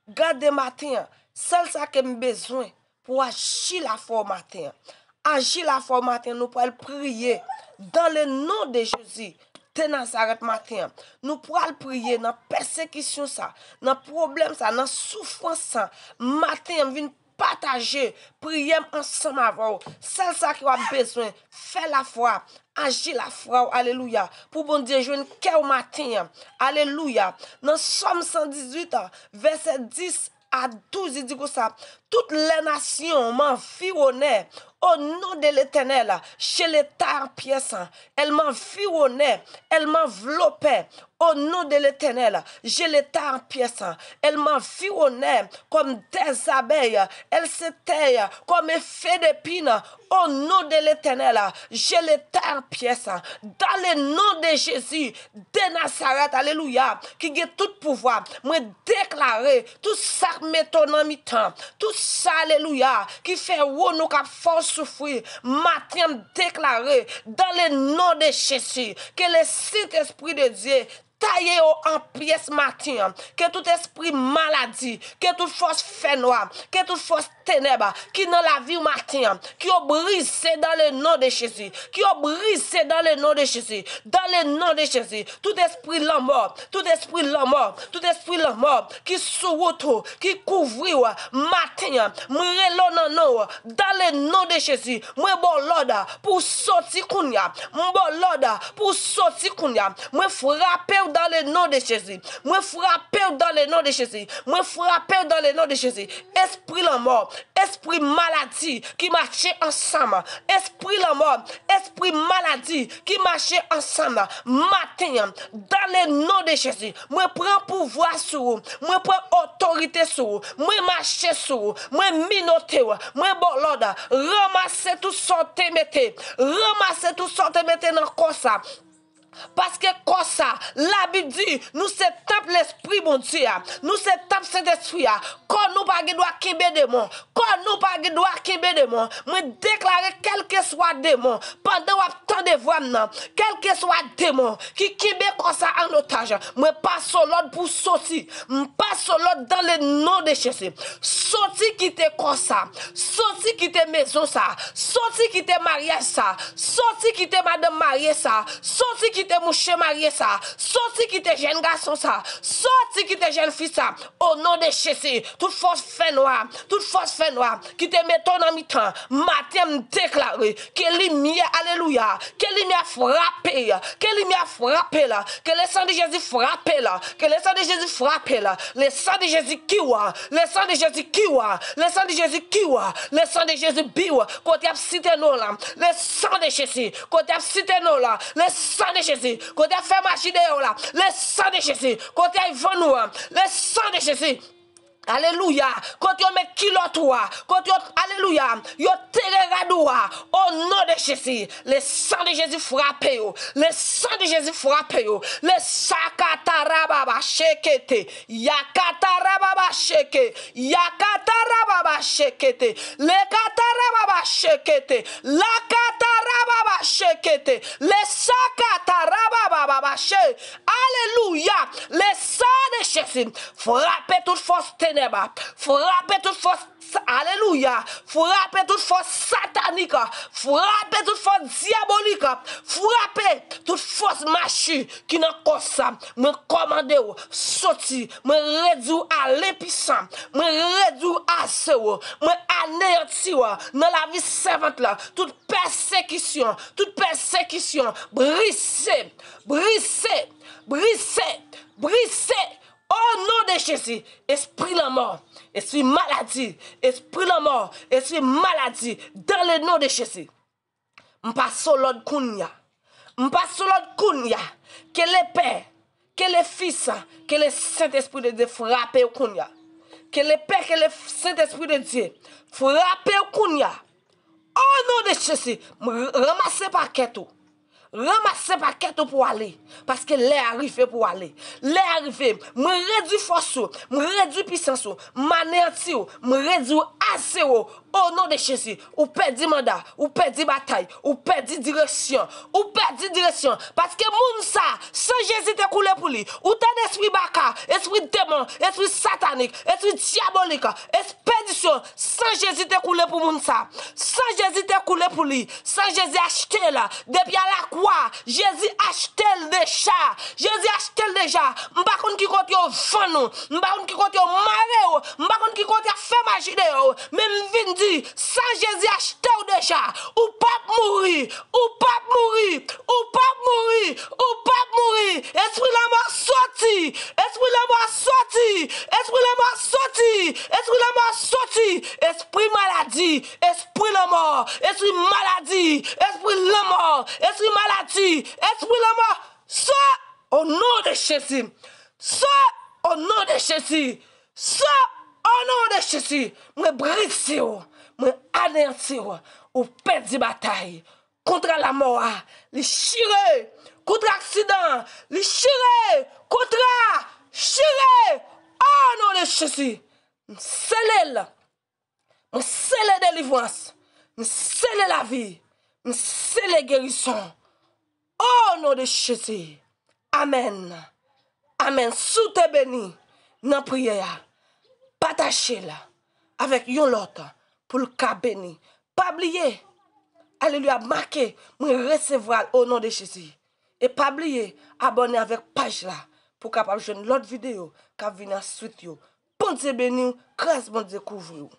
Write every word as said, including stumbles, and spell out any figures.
Gade maten an, sèl sa ke m bezwen pou aji lafwa w maten an. Aji lafwa w maten an, nou pral priye dans le nom de Jésus de Nazareth maten an. Nou pral priye nan pèsekisyon sa, nan pwoblèm sa, nan soufrans sa. Maten an, m vin pataje priyè m ansanm avè w. Sèl sa ke w ap bezwen, fè lafwa, aji lafwa w, alelouya, pou Bondye jwenn kè w maten an, alelouya. Nan Sòm san dizuit, vèsè dis a douz, li di konsa: Toutes les nations m'environnèrent, au nom de l'Éternel, je les taille en pièces. Elles m'environnaient, elles m'enveloppaient, au nom de l'Éternel, je les taille en pièces. Elles m'environnaient comme des abeilles, elles se taillent comme un feu d'épines. Au nom de l'Éternel, je les taille en pièces. Dans le nom de Jésus de Nazareth, alelouya, ki gen tout pouvwa, mwen deklare tout sa k mete w nan mitan, tout sa, alelouya, ki fè w nou k ap fè w soufri, maten an, m deklare dans le nom de Jésus, que le Saint-Esprit de Dieu taye yo an pyès maten an. Ke tout espri maladi, ke tout fòs fènwa, ke tout fòs tenèb ki nan lavi w maten an, ke yo brize dans le nom de Jésus, ke yo brize dans le nom de Jésus, dans le nom de Jésus. Tout espri lanmò, tout espri lanmò, tout espri lanmò ki sou wout ou, ki kouvri w maten an, mwen rele w nan non w, dans le nom de Jésus, mwen ba w lòd pou w soti kounye a. Mwen ba w lòd pou w soti kounye a. Mwen frape w dans le nom de Jésus. Mwen frape w dans le nom de Jésus. Mwen frape w dans le nom de Jésus. Espri lanmò, espri maladi ki mache ansanm. Espri lanmò, espri maladi ki mache ansanm. Maten an, dans le nom de Jésus, mwen pran pouvwa sou ou. Mwen pran otorite sou ou. Mwen mache sou ou. Mwen minote w. Mwen ba w lòd. Ranmase tout sa w te mete. Ranmase tout sa w te mete nan kò sa. Paske kò sa, Labib di, nou se tanp Lespri Bondye a. Nou se tanp Sentespri a. Kò nou pa gen dwa kenbe demon. Kò nou pa gen dwa kenbe demon. Mwen deklare, kèlkeswa demon, pandan w ap tande vwa m nan, kèlkeswa demon ki kenbe kò sa an otaj, mwen pase w lòd pou w soti. M pase w lòd dans le nom de Jésus. Soti kite kò sa. Soti kite mezon sa. Soti kite maryaj sa. Soti kite madanm marye sa. Soti kite mouche marye sa. Soti kite jèn gason sa. Soti kite jèn fi sa. O non de Jezi, tout fòs fènwa, tout fòs fènwa ki te mete w nan mitan, maten an m deklare ke limyè, alelouya, ke limyè frape, ke limyè frape l, ke le sang de Jésus frape l, ke le sang de Jésus frape l, le sang de Jésus ki w, le sang de Jésus ki w, le sang de Jésus ki w, le sang de Jésus bi w, kote y ap site non w la, le sang de Jésus, kote y ap site non w la, le sang de Jésus, kote y ap fè maji dèyè w la, le sang de Jésus, kote y ap vann ou an, le sang de Jésus. Alelouya. Kote yo met kilòt ou a. Kote yo, alelouya, yo tere rad ou a. O non de Jezi. Le sang de Jésus frape yo. Le sang de Jésus frape yo. Le sakatarababa shekete. Yakatarababa sheke. Yakatarababa shekete. Le katarababa shekete. La katarababa shekete. Le sakatarababa she. Alelouya. Le sang de Jésus. Frape tout fòs tenèb. Frape tout fòs, alelouya. Frape tout fòs satanik. Frape tout fòs dyabolik. Frape tout fòs maji ki nan kò sa. Mwen kòmande w soti. Mwen redwi w a lenpisan. Mwen redwi w a zewo. Mwen aneyanti w nan lavi sèvant la. Tout pèsekisyon, tout pèsekisyon, brise, brise, brise, brise. O non de Jezi, espri lanmò, espri maladi, espri lanmò, espri maladi, dans le nom de Jésus. M pase w lòd kounye a. M pase w lòd kounye a. Ke Lepè, ke le Fis, ke le Sentespri de Dye frape w kounye a. Ke Lepè, ke le Sentespri de Dye frape w kounye a. O non de Jezi, m ranmase pakèt ou. Ranmase pakèt ou pou ale, paske lè a rive pou ale. Lè a rive, mwen redwi fòs ou, mwen redwi pisans ou, m aneyanti w, mwen redwi w a zewo. O non de Jezi, ou pèdi manda, ou pèdi batay, ou pèdi direksyon, ou pèdi direksyon. Paske moun sa, san Jezi te koule pou li. Ou tande espri baka, espri demon, espri satanik, espri dyabolik, espedisyon, san Jezi te koule pou moun sa. San Jezi te koule pou li, san Jezi achte l, depi a lakwa, Jezi achte l deja. Jezi achte l deja. M pa konn ki kote yo vann ou, m pa konn ki kote yo mare w, m pa konn ki kote y ap fè maji deyò w, men m vin di, san Jezi achte w deja, ou p ap mouri, ou p ap mouri, ou p ap mouri, ou p ap mouri. Espri lanmò soti, espri lanmò soti, espri lanmò soti, espri lanmò soti, espri maladi, espri lanmò, espri maladi, espri lanmò, espri maladi, espri lanmò, sot o non de Jezi, sot o non de Jezi, sot o non de Jezi, mwen brize w, mwen aneyanti w, ou pèdi batay. Kontra lamò a, li chire. Kontra aksidan, li chire. Kontra chire. O non de Jezi, m sele l. Mwen sele delivrans. M sele lavi. M sele gerizon. O non de Jezi. Amèn. Amèn. Si w te beni nan priyè a, pataje l avèk yon lòt pou l ka beni. Pa bliye, aleluya, make, mwen resevwa l o non de Jezi. E pa bliye, abòne avèk paj la pou w kapab jwenn lòt videyo k ap vini answit yo. Bondye beni w, gras Bondye kouvri w.